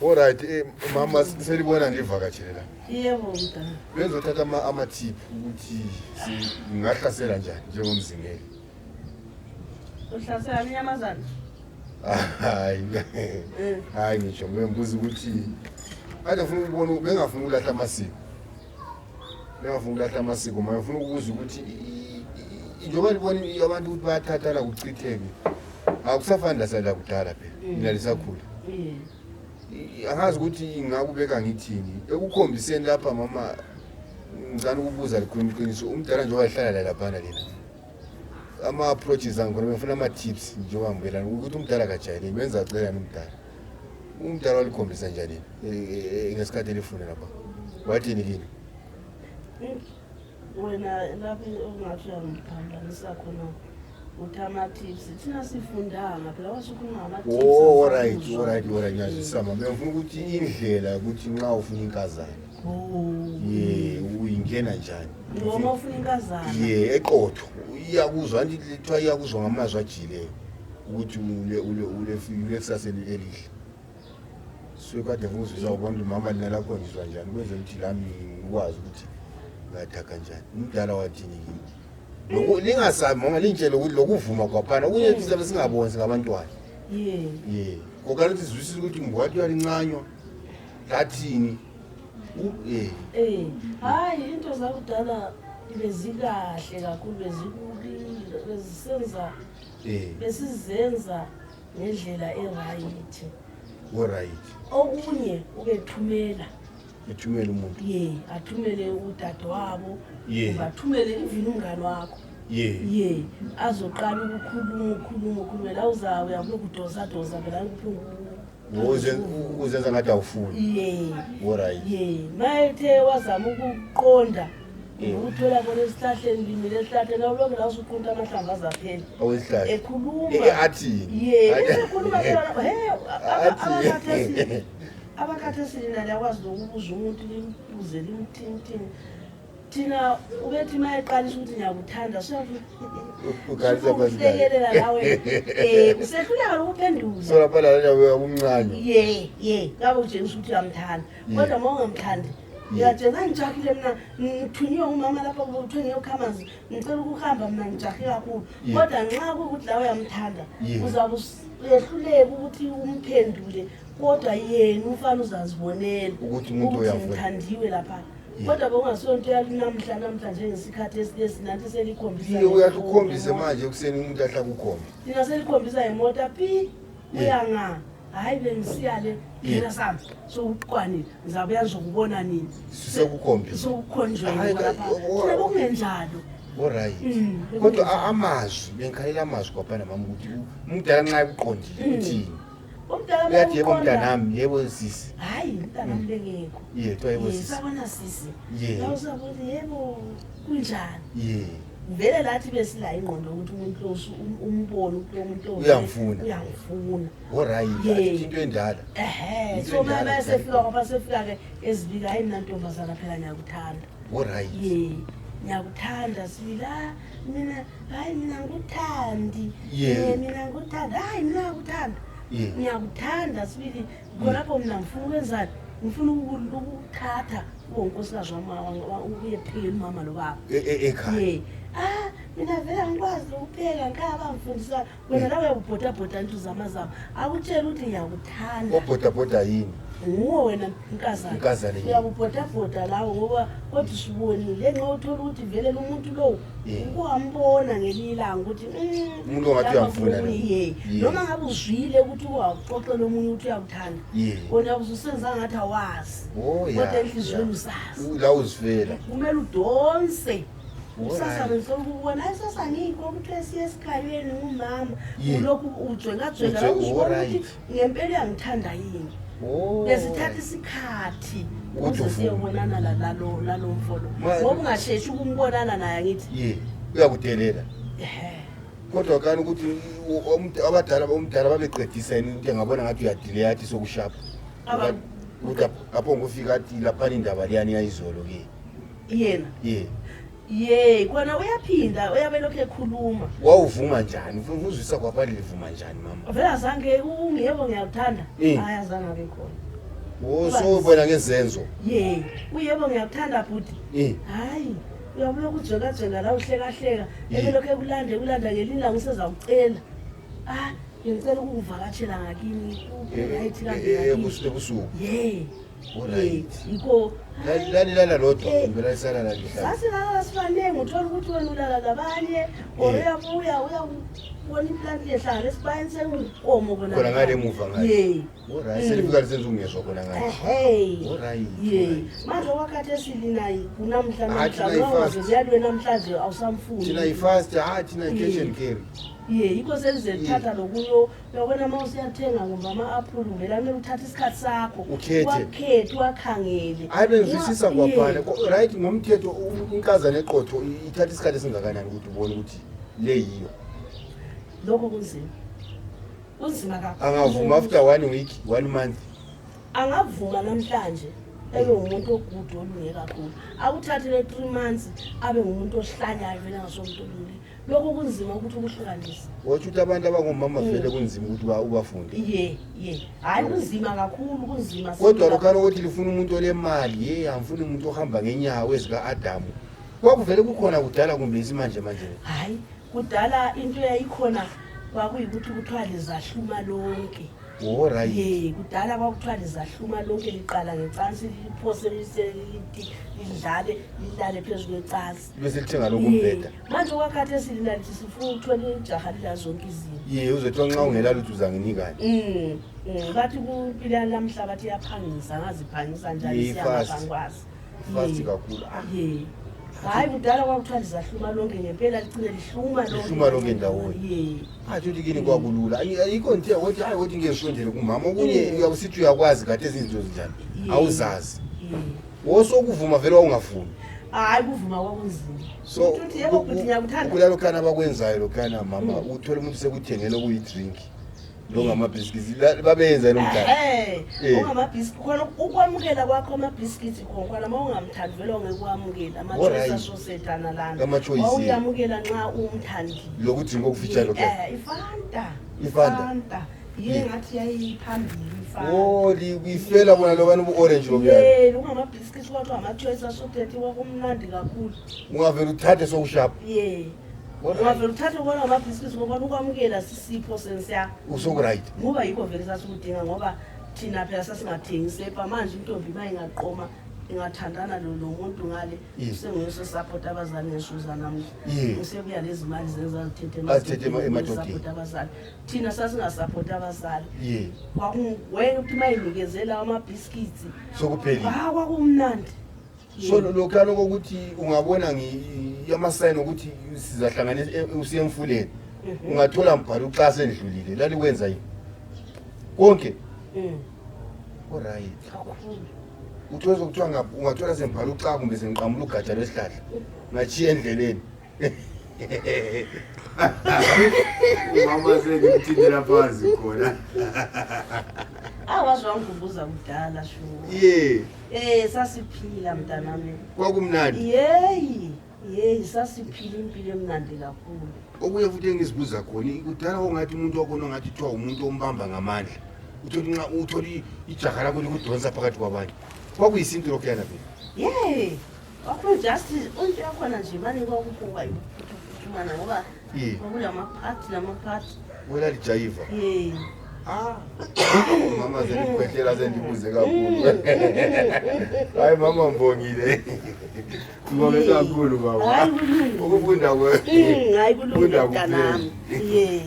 Alright, mama, selibona ngivakatshele la. Yebo, mntana. Benzothatha ama-tip ukuthi ngingahlasela njani njengomzingeli. Uhlasela inyamazana? Hayi. Hayi, ngisho ngibuza ukuthi kade ngifuna ukubona, bengafuni ukulahla amasiko. Bengafuni ukulahla amasiko, manje ngifuna ukubuza ukuthi njengoba nibona abantu ukuthi bayathathana kuchitheke. Akusafani lasala kudala phela. Mina lisakhula. Angazi ukuthi ngingakubeka ngithini ekukhombiseni lapha, mama. Ngicela ukubuza, likhuluma iqiniso, umdala njengoba lihlala la laphana lena, ama-approaches angikhona, bengifuna ama-tips njengoba ngibelana ukuthi umdala kajayeleki, benza acelani umdala. Umdala walikhombisa njani ngesikhathi elifuna lapha? Wathini kini? Wena lapho ongathi uyangiphambanisa khona, uthi ama-tips, thina sifundanga phela, wasukhuluma ngama-tips. Oh, alright, ngiyazwisisa, mama. Bengifuna ukuthi indlela ukuthi nxa ufuna inkazana, ye, uyingena njani? Ngoma ufuna inkazana? Ye, eqotho, iyakuzwa, anti kuthiwa iyakuzwa ngamazwi ajileyo ukuthi ule kusasa elihle. So kade ngifuna ukuzwisa ubona mama, lina lakho ngizwa njani, kwenzela ukuthi lami ngikwazi ukuthi ngathaka njani. Umdala wathini kimi? Lingasabi, mama, lingitshele ukuthi lokuvuma kwaphana okunye sizabe singaboni singabantwana. Ye, kokana ukuthi sizwisise ukuthi ngwathi uyalincanywa lathini. Ye. Hayi, into zakudala bezikahle kakhulu, bezisenza, besizenza ngendlela e-right. Alright. Okunye ubethumela. Ethumele umuntu? Ye, athumele udadewabo. Ye. Bathumele even umngane wakho. Ye, azoqala ukukhuluma, ukhuluma, ukhuluma la, uzawe uyakulokhu udosa dosa phela kubuhlungu. Uzenza ngathi awufuni. Ye. Alright. Ye, mayethe wazama ukuqonda, ukuthola bona esihlahleni, limile esihlahleni, awulokhu la usuqunta amahlamvu azaphela. Awesihlahla. Ekhuluma. Athini? Ye, esekhuluma phela, he. Athi. Abakhathesi lina liyakwazi lokubuza umuntu, limbuze, limthintini. Thina ubethi uma eqalisa ukuthi ngiyakuthanda, Ukhalisa phansi. siyahlekelela lawe, usehluleka lokuphendula. So lapha la umncane. Ye, ngabe utshengisa ukuthi uyamthanda, kodwa uma ungamthandi, uyatshela, ngijahile mina, ngithunyiwe umama lapha, kuthiwe ngiyokha amanzi, ngicela ukuhamba mina, ngijahe kakhulu. Kodwa nxa kuwukuthi la uyamthanda, uzabe uyehluleka ukuthi umphendule, kodwa yena umfana uzazibonela Ukuthi umuntu uyafuna. ngithandiwe lapha. Kodwa bekungasonto yalinamhla, namhla njengesikhathi esinathi selikhombisa. Iye, uyahle ukhombise manje ekuseni, umuntu ahle akukhombe. Thina selikhombisa ngemota pi, uyanga, hhayi, bengisiya le, ngena sami, sokukwanile, ngizabuya ngizokubona nini. Sekukhombi. Sokukhonjwe Hhayi, lapha. Thina bekungenjalo. Alright. Bekungenjalo. Kodwa amazwi, bengikhalela amazwi kwaphana, mama, ukuthi umdala nxa ekuqondile uthini? Umdala Uyathi, yebo, mawuqonda- mntanami, yebo, sisi. Hhayi, mntanami bengekho. Ye, kuthiwa yebo, Ye, sisi. sabona sisi. Ye. Usabona, yebo, kunjani? Ye. Vele lathi besilayo ingqondo ukuthi umuntu lo umbone ukuthi lo muntu lo Uyangifuna. Uyangifuna. Alright. Ye. Athi into endala. Ehe. Into So endala. mama esefika kwapha, sefika-ke ezibika, hayi, mina ntombazana phela ngiyakuthanda. Ye, ngiyakuthanda sibili. Ah, mina, hayi, mina ngikuthandi. Mina ngikuthanda, hayi, mina ngiyakuthanda. Ngiyakuthanda sibili. Khonapho mina ngifuna ukwenzani? Ngifuna ukuthatha ube unkosikazi wami, uyephekela umama lobaba. Ekhaya. Ye, ah, mina vele angikwazi ukupheka, ngikhaya bangifundisa. Wena la uyakubhodabhoda nto, uzamazama akutshela ukuthi ngiyakuthanda. Obhodabhoda yini? Nguwe wena nkazana. Nkazana yini? Uyakubhodabhoda lawo, ngoba kodwa usubonile nxa uthola ukuthi vele lo muntu lowu ukuwambona ngelinye ilanga ukuthi Umuntu ongathi lapha uyamfuna lo. Ye. Noma ngabe uzwile ukuthi uwaxoxela omunye ukuthi uyakuthanda, wona uzusenza ngathi awazi, kodwa enhliziyweni usazi. La uzifela. Kumele udonse. Kusasa bengicela ukubona, hayi, sasa ngikho, kuthiwe siye esikhayweni ngumama. Ulokhu ujwengajwenga, uzibona ukuthi ngempela uyangithanda yini. Besithatha isikhathi Ukuthi ukuze uvume. siyobonana lalo mfo lo, ngoba ungasheshi ukumbonana naye, angithi? Ye, uyakudelela. Ehhe. Kodwa kani ukuthi abadala, umdala babeqedisa yini ukuthi engabona ngathi uyadileya, athi sokushapha? Ukuthi apho ngufika athi laphana indaba liyani yayizolo ke. Yena? Ye. Ye, kona uyaphinda, uyabe lokhu ekhuluma. Wawuvuma njani? Ufuna uzwisa kwaphandle, livuma njani, mama? Vele azange ungiyebo ngiyakuthanda. Hayi, azange abe khona. Usubona ngezenzo. Ye, uyebo ngiyakuthanda bhuti. Hayi, uyabuya ukujekajeka la uhlekahleka. Ebelokhu ekulanda ekulanda ngelinye ilanga usezakucela. Ah, ngicela ukukuvakatshela ngakini. Right kanje. Ebusuku. Ye. Alright. Yikho lalilala lodwa kumbe lalisala lalihlala. Sasilala sibaningi uthola ukuthi wena ulala nabanye or uyabuya uyabona iplanti lehlangana esibayeni senkomo khona. Khona ngale emuva ngale. Ye. Alright, selifika lisenza ungezwa khona ngale. Ehhe. Alright. Ye. Manje okwakhathesi lina kunamhla Ah, thina namhla i-fast. uziyaliwe namhlanje awusamfuni. Thina i-fast, ah thina i-cash and carry. Ye, yikho selizelithatha lokuyo uyabona uma usiyathenga kumbe ama-aphulu vele kumele uthathe isikhathi sakho. Ukhethe. Wakhethe, wakhangele. Hayi bengizwisisa Ye. kwabhala. Right ngomthetho inkazana eqotho ithatha isikhathi esingakanani ukuthi ubone ukuthi le yiyo. Lokho kunzima. Kunzima kakhulu. Angavuma after 1 week, 1 month. Angavuma namhlanje ebe ngumuntu ogude olunge kakhulu. Akuthathele 3 months abe ngumuntu ohlanyayo vele ngasomuntu olungileyo. Lokho kunzima ukuthi ukuhlukanise. Wathi ukuthi abantu abangomama vele kunzima ukuthi ubafunde. Ye, ye. Hayi kunzima kakhulu kunzima. Kodwa lokhana ukuthi lifuna umuntu olemali, ye angifuni umuntu ohamba ngenyawo ezika-Adamu. Kwakuvele kukhona kudala kumbe isimanje manje. Hayi, kudala into yayikhona kwakuyikuthi kuthiwa lizahluma lonke. Alright. Ye, kudala kwakuthiwa lizahluma lonke liqala ngecansi liphose lithi lidlale lilale phezu kwecansi. Bese lithenga lokhu umbheda. Manje okwakhathesi lina lithi sifuna ukuthola ijaha lila zonke izinto. Ye, uzothiwa nxa ungela lutho uzanginikani. Bathi kumpilo yanamhla bathi iyaphangisa, ngaziphangisa njani Ye, fast. siyangapangwazi. Fast kakhulu. Ye. Hayi kudala kwakuthiwa lizahluma lonke ngempela ligcine lihluma lonke. Lihluma lonke ndawonye. Ye. Athi ukuthi kini kwakulula. Ayikho nje ukuthi hayi ukuthi ngeke ngisondele kumama okunye uyawusithi uyakwazi kade izinto zinjani. Awuzazi. Wosokuvuma vele wawungavumi. Hayi kuvuma kwakunzima. So Uthi yebo bhuti ngiyakuthanda. Kulalo khana abakwenzayo lokhana mama uthola umuntu sekuthengele okuyi-drink. Longamabhisikisi babeyenza lo mdlalo. Ongamabhisikisi khona ukwamukela kwakho amabhisikisi khona uma ungamthandi vele ongeke uwamukele ama-choice asosetana lana. Ama-choice. Wawuyamukela nxa umthandile. Lokuthi ngokufitsha lokho. Ifanta. Ifanta. Ye ngathi yayiphambili ifanta. Oh, lifela bona lobana ubu-orange lobuyana. Ye, lungamabhisikisi kwathiwa ama-choice asotethe kwakumnandi kakhulu. Ungavele uthathe sokushapa. Ye. Ungavele uthathe ubona ngamabhisikisi ngoba ukwamukela sisipho sensiya. Usokuright. Ngoba yikho vele sasikudinga ngoba thina phela sasingathengi sepa manje intombi uma ingaqoma ingathandana lo muntu ngale senguye sosapota abazali ngeshuza namuhla. Usebuya lezi mali zezazithethe emadodeni. Abazali. Thina sasingasapota abazali. Wena uthi uma inikezela amabhisikisi. Sokuphelile. Kwakumnandi. So lokhana kokuthi ungabona amasayini ukuthi sizahlanganisa usiye emfuleni. Ungathola mbhalo uxasa endlulile lalikwenza yini? Konke. Alright. Uthola kuthiwa ungathola sembhalo uxa kumbe senqamula ugatsha lwesihlahla. Ngachiya endleleni. Mama sengimthintela phansi khona. Awazi wangikhumbuza kudala shu. Ye. Sasiphila mntanami. Kwakumnandi. Yeyi, yeyi sasiphila impilo emnandi kakhulu. Okunye futhi engizibuza khona kudala ongathi umuntu wakhona ongathi kuthiwa umuntu ombamba ngamandla. Utholi nxa utholi ijaha lakho likudonsa phakathi kwabantu. Kwakuyisintu lokhuyana phela. Ye. Kwaku just into yakhona nje manje kwakuphuma yikuphuma ngoba kwakulamaphathi namaphathi. Wena lijayiva. Ye. Ah. Mama selikhwehlela sendibuze kakhulu. Hayi mama ngibongile. Ngibonge kakhulu baba. Hayi kulungile. Ukufunda kwe. Hayi kulungile mntanami. Ye.